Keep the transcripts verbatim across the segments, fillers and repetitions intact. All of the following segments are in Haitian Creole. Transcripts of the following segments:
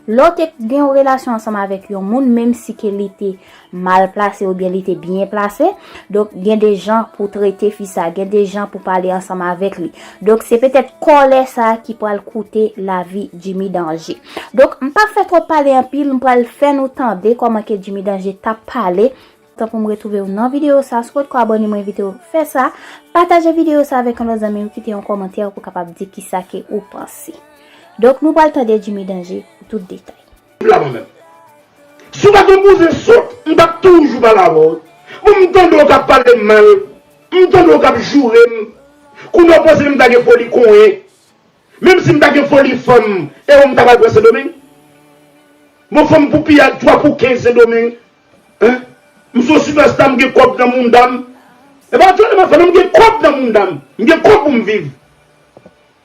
Lè w te gen yon relasyon ansanm avèk yon moun, menm si ke li te mal plase oubyen li te byen plase, donk gen de jan pou trete fi sa, gen de jan pou pale ansanm avèk li. Donk se petèt kòlè sa ki pral koute lavi Jimmy Danger. Donk m p ap fè twòp pale anpil, m pral fè nou tande kòman ke Jimmy Danger t ap pale. Tan pou m retwouve w nan videyo sa, si w potko abòne, mwen envite w fè sa. Pataje videyo sa avèk yon lòt zanmi w, kite yon kòmantè pou w kapab di kisa ke ou panse. Donk nou pral tande Jimmy Danger pou tout detay. La mwen menm. Si w pa t yon bouzen sòt, m t ap toujou pale avè w. Bon, m tande w k ap pale m mal, m tande w k ap joure m. Kounye a w panse m ta gen foli konyen. Menm si m ta gen foli fanm, e ou m ta pral pran Sendomeng? Bon, fanm pou piyaj twa pou kenz Sendomeng. Hein? M se yon sipèsta, m gen kòb nan mounda m. E pa djòlè m ap fè non, m gen kòb nan mounda m. M gen kòb pou m viv.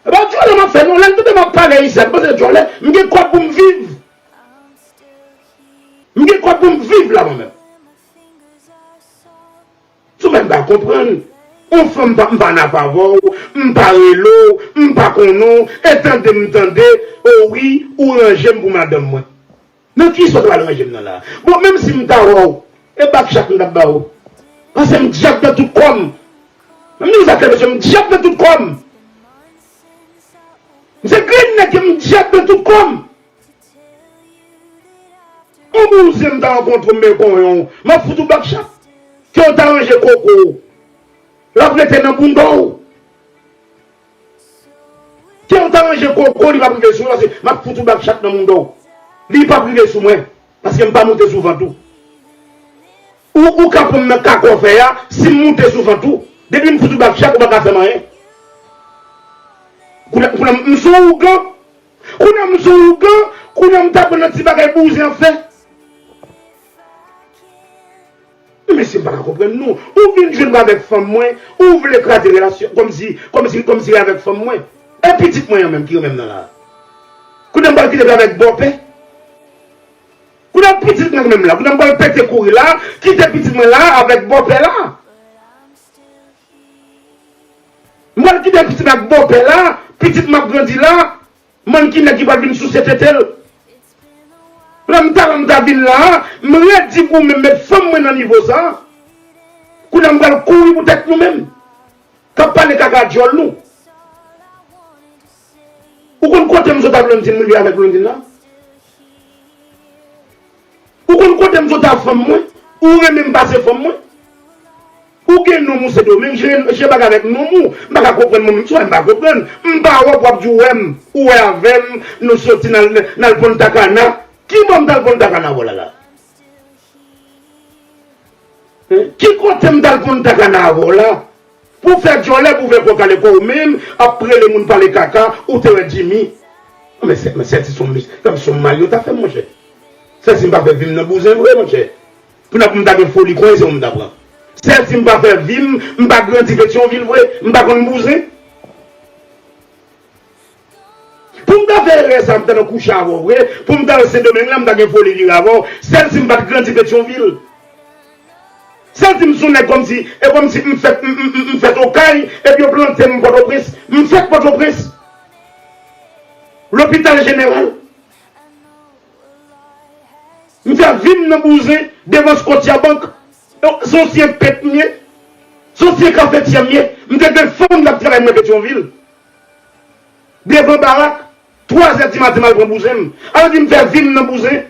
E pa djòlè m ap fè non, lè l tande m ap pale ayisyen, l panse djòlè, m gen kòb pou m viv. M gen kòb pou m viv la mwen menm. Sou mwen m pa konprann. Yon fanm pa, m pa nan favè w, m pa rele w, m pa konnen w, e tande m tande, o wi, ou ranje m pou madanm mwen. Nan kisa w ta pral ranje m nan la? Bon, menm si m ta wè w, e bak chat m t ap ba w. Paske m djab nan tout kò m. Menm di sa klè, mesye, m djab nan tout kò m. M se grenn nèg ke m djab nan tout kò m. Yon bouzen m ta rankontre m men konyen w, m ap fout ou bak chat. Ke w ta ranje koko w, l ap rete nan bounda w. Ke w ta ranje koko, li p ap rive sou ou, paske m ap fout ou bak chat nan bounda w. Li p ap rive sou mwen, paske m pa moute sou vant ou. Ou, ou ka pran m nan kaka w fè a, si m moute sou vant ou, depi m fout ou bak chat, ou pa ka fè m anyen. Kounye a, kounye a, m se yon ougan. Kounye a m se yon ougan, kounye a m t aprann nan ti bagay bouzen ap fè. Men mesye, m pa ka konprann nou. Ou vin jwenn mwen avèk fanm mwen, ou vle kraze relasyon, kòmsi, kòmsi, kòmsi avèk fanm mwen. E pitit mwen an menm ki renmen m nan la. Kounye a m pral kite l avèk bòpè. Kounye a pitit mwen menm la, kounye a m pral pete kouri la, kite pitit mwen la avèk bòpè la. M pral kite pitit mwen ak bòpè la, pitit m ap grandi la, mannequin ki pral vin souse tete l. Lè m ta, lè m ta vin la a, m redi pou mwen met fanm mwen nan nivo sa. Kounye a m pral kouri pou tèt nou menm. K ap pale kaka djòl nou. Ou konn kote m sot a Blondine, m rive avèk Blondine la? Ou konn kote m sot a fanm mwen? Ou renmen m pase fanm mwen? Ou gen nonm ou Sendomeng, je, je bagay avèk nonm ou. M pa ka konprann mwen menm, se sa m pa konprann. M pa wè w pou w ap di w wè m, ou wè avè m, nou soti n al, n al Punta Cana. Ki bò m t al Punta Cana avè w la la? Hein? Ki kote m t al Punta Cana avè w la? Pou w fè djòlè, pou w fè kò kale kò w menm, ap rele moun pale kaka, ou te wè Jimmy. Men sè, men sèl ti son, sèl ti son mal yo ta fè m, monchè. Sèl si m pa fè vi m nan bouzen vre, monchè. Pou n ap m ta gen foli konyen se ou m ta pran. Sèl si m pa fè vi m, m pa grandi Petyonvil vre, m pa konn bouzen. Pou m ta fè erè sa, m ta nan kouche avè w vre, pou m ta al Sendomeng la, m ta gen foli vire avè w, sèl si m pa t grandi Petyonvil. Sèl si m se yon nèg kòmsi, e kòmsi m fèt, m, m, m, m fèt Okay, epi yo plante m Pòtoprens. M fèt Pòtoprens. Lopital Jeneral. M fè vi m nan bouzen, devan Scotiabank. Se yon syen pent m ye. Se yon syen kafetyè m ye. M te gen fanm k ap travay mwen Petyonvil. Devan barak, twa zè di maten m al pran bouzen m. Alò di m fè vi m nan bouzen.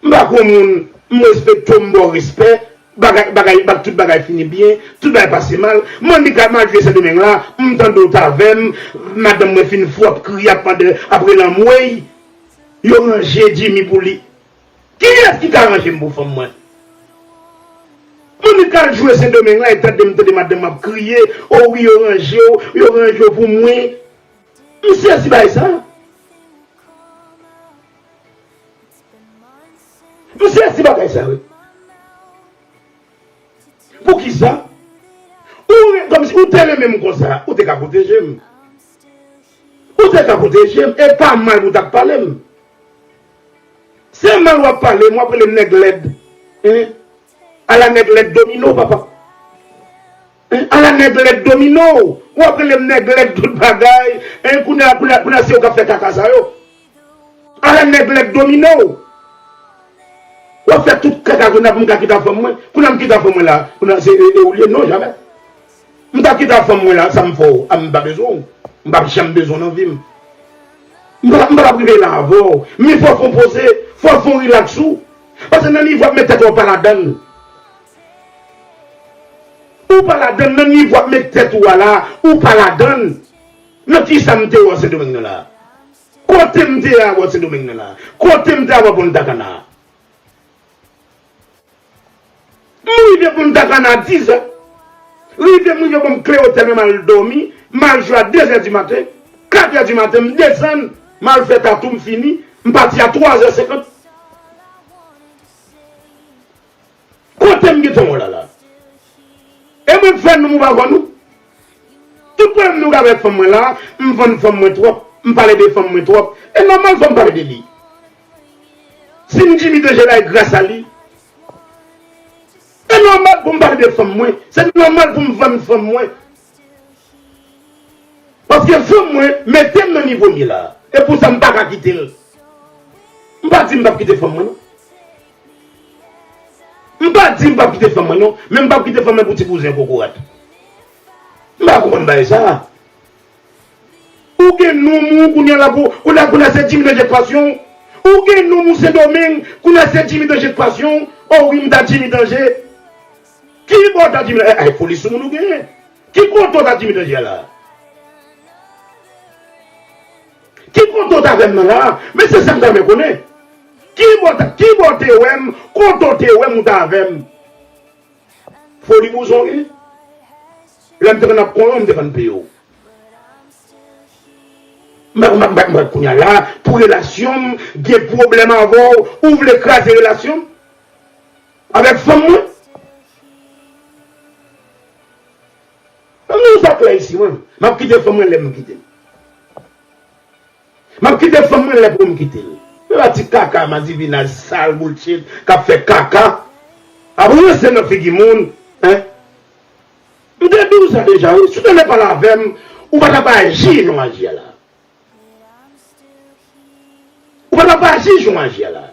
M pa gwo moun, m respekte w, m ba w respè. Bagay, bagay, bak tout bagay fini byen, tout bagay pase mal. Monica m al jwe Sendomeng la, m tande w t avè m, madanm mwen fin fou ap kriye, ap mande, ap rele anmwey. Yo ranje Jimmy pou li. Kiyès ki ka ranje m pou fanm mwen? Monica al jwe Sendomeng la, e tande m tande madanm ap kriye, o wi yo ranje w, yo ranje w pou mwen. M sezi bagay sa. M sezi bagay sa wi. Poukisa? Ou re-, kòmsi ou te renmen m konsa, ou te ka pwoteje m. Ou te ka pwoteje m, e pa mal pou w t ap pale m. Se mal w ap pale m, w ap rele m nèg lèd. Hein? Ala nèg lèd domino, papa. Hein? Ala nèg lèd domino. W ap rele m nèg lèd tout bagay. Hein? Kounye a, kounye a, kounye a se yo k ap fè kaka sa yo. fè nèg lèd domine w. W ap fè tout kaka kounye a pou m ka kite a fanm mwen. Kounye a m kite a fanm mwen la. Kounye a se e, e ou l ye? Non, jamè. M ta kite a fanm mwen la, sa m fè w? A m pa bezwen w. M p ap janm bezwen w nan vi m. M pa, m pa t ap rive la avè w. Men fò w fè w poze, fò w fè w rilaks ou. Paske nan nivo ap met tèt ou a w pa ladann. Ou pa ladann, nan nivo ap met tèt ou a la, ou pa ladann. Nan kisa m te wè w Sendomeng nan la? Kote m te a wè w Sendomeng nan la? Kote m te a wè w Punta Cana? M rive Punta Cana dizè. Rive, m rive, bon, m kle otèl mwen, m al dòmi, m al jwe a dezè di maten, katè di maten, m desann, m al fè tatou, m fini, m pati a twazè senkant. Kote m gentan wè w la la? E mwen k fè nou, m pa vann nou. Tout pwoblèm nou gen avèk fanm mwen la, m vann fanm mwen twòp, m pale de fanm mwen twòp. E nòmal fò m pale de li. Si m Jimmy Danje la, e gras a li. E nòmal pou m pale de fanm mwen. Se nòmal pou m vann fanm mwen. Paske fanm mwen mete m nan nivo m ye la. E pou sa m pa ka kite l. M pa di m p ap kite fanm mwen, non. M pa di m p ap kite fanm mwen, non. Men m p ap kite fanm mwen pou ti kouzen kokorat. M pa konprann bagay sa. Ou gen nonm ou kounye a la pou, kounye a, kounye a se Jimmy Danje k pasyon. Ou gen nonm ou Sendomeng, kounye a se Jimmy Danje k pasyon. O wi, m ta Jimmy Danje. Ki bò w ta Jimmy Danje? Ay, foli sou moun ou genyen. Ki kote w ta Jimmy Danje a la? Ki kote w ta avè m nan la? Men se sa m ta renmen konnen. Ki bò w ta, ki bò w te wè m, kote w te wè m ou ta avè m? Foli bouzon wi. Lè m te konn ap konn w, m te konn peye w. M pa, m pa, m pa, m pa kounye a la, pou relasyon m, gen pwoblèm avè w, ou vle kraze relasyon m avèk fanm mwen? Ann di w sa klè isi, mwen. M ap kite fanm mwen lè m kite l. M ap kite fanm mwen lè pou m kite l. Men pa ti kaka, madivinaj sal, bullshit, k ap fè kaka. Ap ranse nan figi moun, en. M te di w sa deja, wi. Si w te vle pale avè m, ou pa t ap aji jan w aji a la. Ou pa t ap aji jan w aji a la.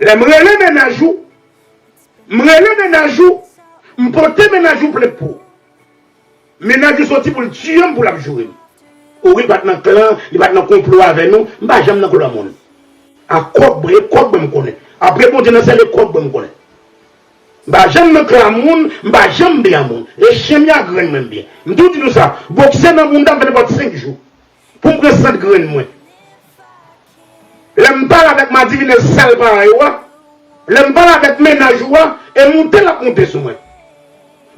Lè m rele mennaj ou, m rele mennaj ou, m pote mennaj ou plent pou ou. Mennaj ou soti pou l tiye m, pou l ap joure m. Ou wi, li pa t nan klan, li pa t nan konplo avè nou, m pa janm nan klan moun. A kòb mwen, e kòb mwen m konnen. Apre Bondye nan syèl, e kòb mwen m konnen. M pa janm nan klan moun, m pa janm byen a moun. E chen m ye a grenn mwen m byen. M toujou di nou sa, bòksè nan mounda m fè nenpòt senk jou. Pou m pran sant grenn mwen. Lè m pale avèk madivinèz sal parèy ou a, lè m pale avèk mennaj ou a, e moute l ap moute sou mwen.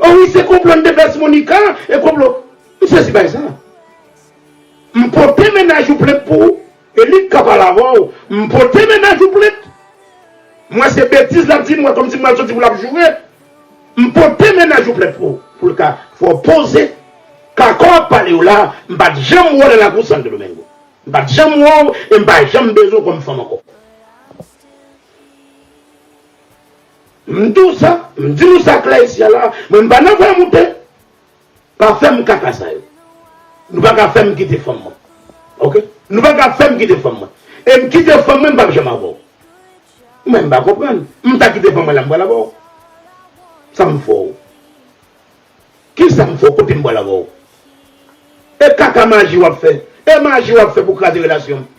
O wi, se konplo n te fè sou Monica, e konplo. M sezi bay sa. M pote mennaj ou plent pou ou, e li k ka pale avè w. M pote mennaj ou plent. M wè se betiz l ap di, m wè kòmsi m pral soti pou l ap joure. M pote mennaj ou plent pou, pou l ka fè w poze. Kaka w ap pale yo la, m pa t janm wè w nan lakou Santo Domingo. M pa t janm wè w e m pa janm bezwen w kòm fanm ankò. M di w sa, m di nou sa klè isi a la, mwen m pa nan fè moute. Pa fè m kaka sa yo. Nou pa ka fè m kite fanm mwen. Oke? Nou pa ka fè m kite fanm mwen. E m kite fanm mwen, m p ap janm avè w. Mwen, m pa konprann. M ta kite fanm mwen la, m pral avè w. Sa m fè w? Kisa m fè w? Kote m pral avè w? E kaka maji w ap fè? E maji w ap fè pou kraze relasyon m?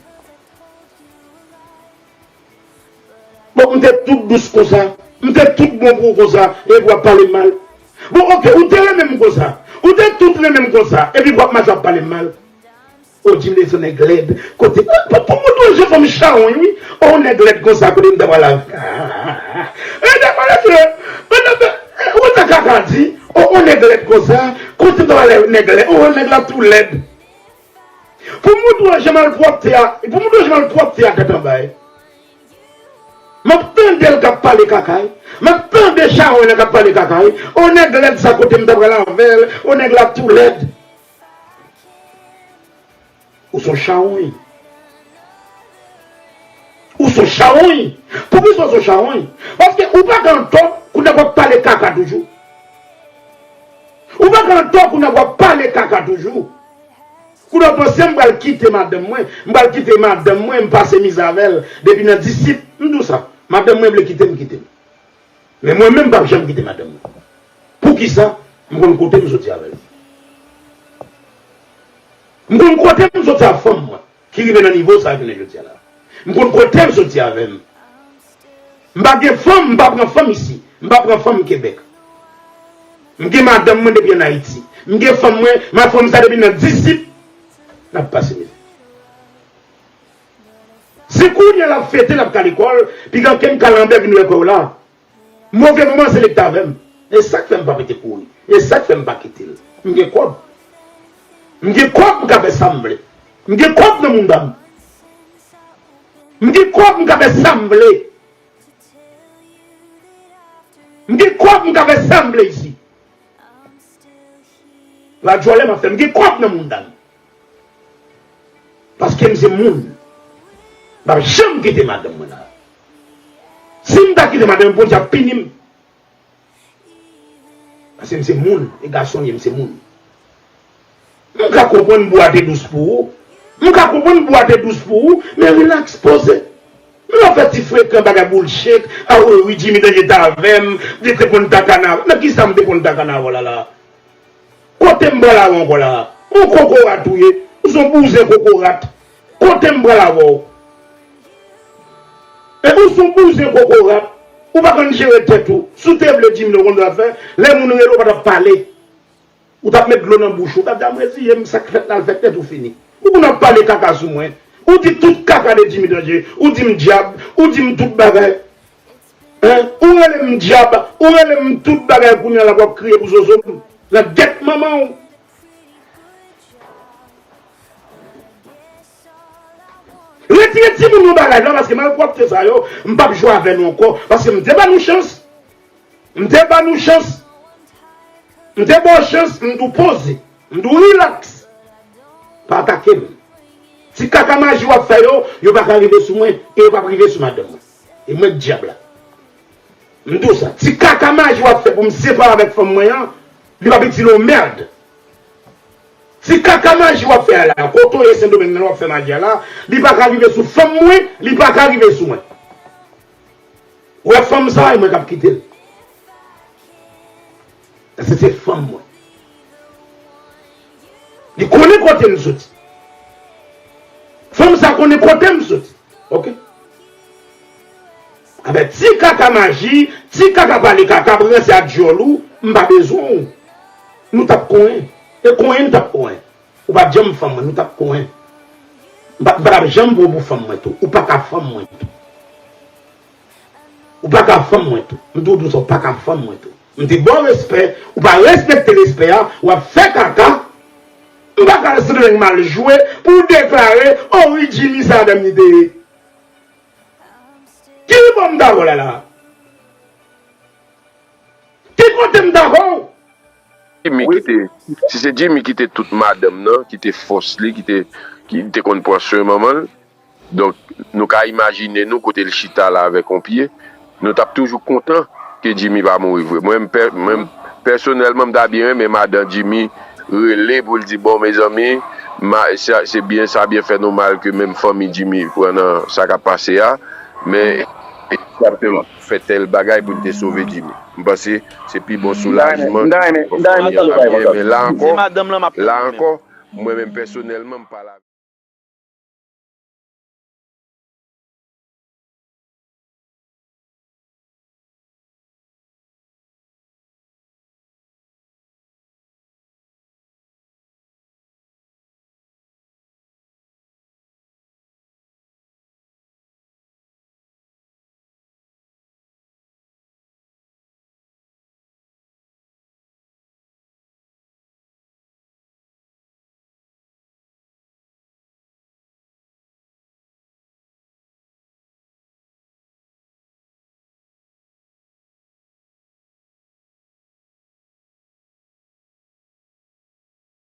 Bon, m te tout dous konsa, m te tout bon pou ou konsa, epi w ap pale m mal. Bon, oke, ou te renmen m konsa, ou te tout renmen m konsa, epi w ap mache w ap pale m mal. O, Jimmy se nèg lèd, kote, pou, pou moutre w jan fanm chawony, wi. O, nèg lèd konsa, kote m ta pral avè? E, dakò, mesye, ou ta kaka di, o, o, nèg lèd konsa, kote m ta pral avè nèg lèd? O, nèg la tou lèd. Pou moutre w jan malpwòpte a, pou moutre w jan malpwòpte a tèt anba, wi. M ap tande l k ap pale kaka, wi. M ap tande chawony nan k ap pale kaka, wi. O, nèg lèd sa, kote m ta pral avè l? O, nèg la tou lèd. Ou se yon chawony. Ou se yon chawony. Poukisa w se yon chawony? Paske ou pa gen tò, kounye a w ap pale kaka toujou. Ou pa gen tò, kounye a w ap pale kaka toujou. Ou ta panse m pral kite madanm mwen, m pral kite madanm mwen, m pase mizè avè l depi nan disip. M di w sa, madanm mwen vle kite m, kite m. Men mwen menm, m p ap janm kite madanm mwen. Poukisa? M konn kote m soti avè l. M konn kote m soti ak fanm mwen, ki rive nan nivo sa a jounen jodi a la. M konn kote m soti avè m. M pa gen fanm, m pa pran fanm isi. M pa pran fanm Kebèk. M gen madanm mwen depi ann Ayiti. M gen fanm mwen, m ak fanm sa depi nan disip. N ap pase mizè. Se kounye a l ap fete, l ap ka lekòl, piga ke m ka lanbè vin wè kò w la. Move moman se li k t avè m. E sa k fè m pa pete kouri. E sa k fè m pa kite l. M gen kòb. M gen kòb, m ka fè sa m vle. M gen kòb nan mounda m. M gen kòb, m ka fè sa m vle. M gen kòb, m ka fè sa m vle isi. Pa djòlè m ap fè, m gen kòb nan mounda m. Paske m se moun. M p ap janm kite madanm mwen la. Si m ta kite madanm, Bondye ap pini m. Paske m se moun, e gason m ye, m se moun. M ka konprann bwa te dous pou ou. M ka konprann bwa te dous pou ou, men rilaks, poze. Men w ap fè ti frekan bagay boulshit, a wi, wi, Jimmy Danje t avè m, li te konn ta kanavò. Nan kisa m te konn ta kanavò la la? Kote m pral avè w ankò la? Yon kokorat ou ye. Ou se yon bouzen kokorat. Kote m pral avè w? E ou se yon bouzen kokorat. Ou pa konn jere tèt ou. Si w te vle Jimmy, w konn sa fè. Lè moun rele w, w pa t ap pale. Ou t ap met dlo nan bouch ou. Ou t ap di, "A m reziye m, sa k fèt la, l fèt nèt, ou fini." Ou konn ap pale kaka sou mwen. Ou di tout kaka de Jimmy Danje. Ou di m dyab. Ou di m tout bagay. Hein? Ou rele m dyab, ou rele m tout bagay, kounye a la w ap kriye pou zozo m. Nan gèt manman w. Retire timoun yo ba live la, paske malpwòpte sa yo, m p ap jwe avè nou ankò, paske m te ba nou chans. M te ba nou chans. M te ba w chans, m di w poze. M di w rilaks. Pa atake m. Ti kaka maji w ap fè yo, yo pa ka rive sou mwen, e yo p ap rive sou madanm mwen. E mwen k dyab la. M di w sa, ti kaka maji w ap fè pou m separe avèk fanm mwen an, li p ap itil yon mèd. Ti kaka maji w ap fè a la, kote w ye Sendomeng nan w ap fè maji a la, li pa ka rive sou fanm mwen, li pa ka rive sou mwen. Ou wè fanm sa a, e mwen k ap kite l. Paske se fanm mwen. Li konnen kote m soti. Fanm sa konnen kote m soti. Oke? Avèk ti kaka maji, ti kaka pale kaka, ap ranse ak dyòl ou, m pa bezwen w. Nou t ap konyen. E konyen n t ap konyen. Ou pa t janm fanm mwen, nou t ap konyen. M pa, m pa t ap janm pran w pou fanm mwen tou. Ou pa ka fanm mwen tou. Ou pa ka fanm mwen tou. M di w tou sa, ou pa ka fanm mwen tou. M te ba w respè, ou pa respekte respè a, w ap fè kaka. M pa ka al Sendomeng m al jwe pou w deklare, o wi, Jimmy sa avè m li te ye. Ki bò m ta vòlè la? Ki kote m ta vòlè? Jimmy ki te, si se Jimmy ki te tout madanm nan, ki te fòs li, ki te, ki te konn pran swen manman l, donk, nou ka imajine nou kote l chita la avèk yon pye, nou t ap toujou kontan ke Jimmy pa mouri vre. Mwen, m pè-, mwen, pèsonèlman, m ta byen renmen madan Jimmy rele pou l di, "Bon, mezanmi, ma-, sa, se byen, sa byen fè nou mal ke menm fanmi Jimmy pran nan sa k ap pase a, men fè tèl bagay pou n te sove Jimmy." M panse se pi bon soulajman. Men la ankò, la ankò, mwen menm pèsonèlman, m pa la.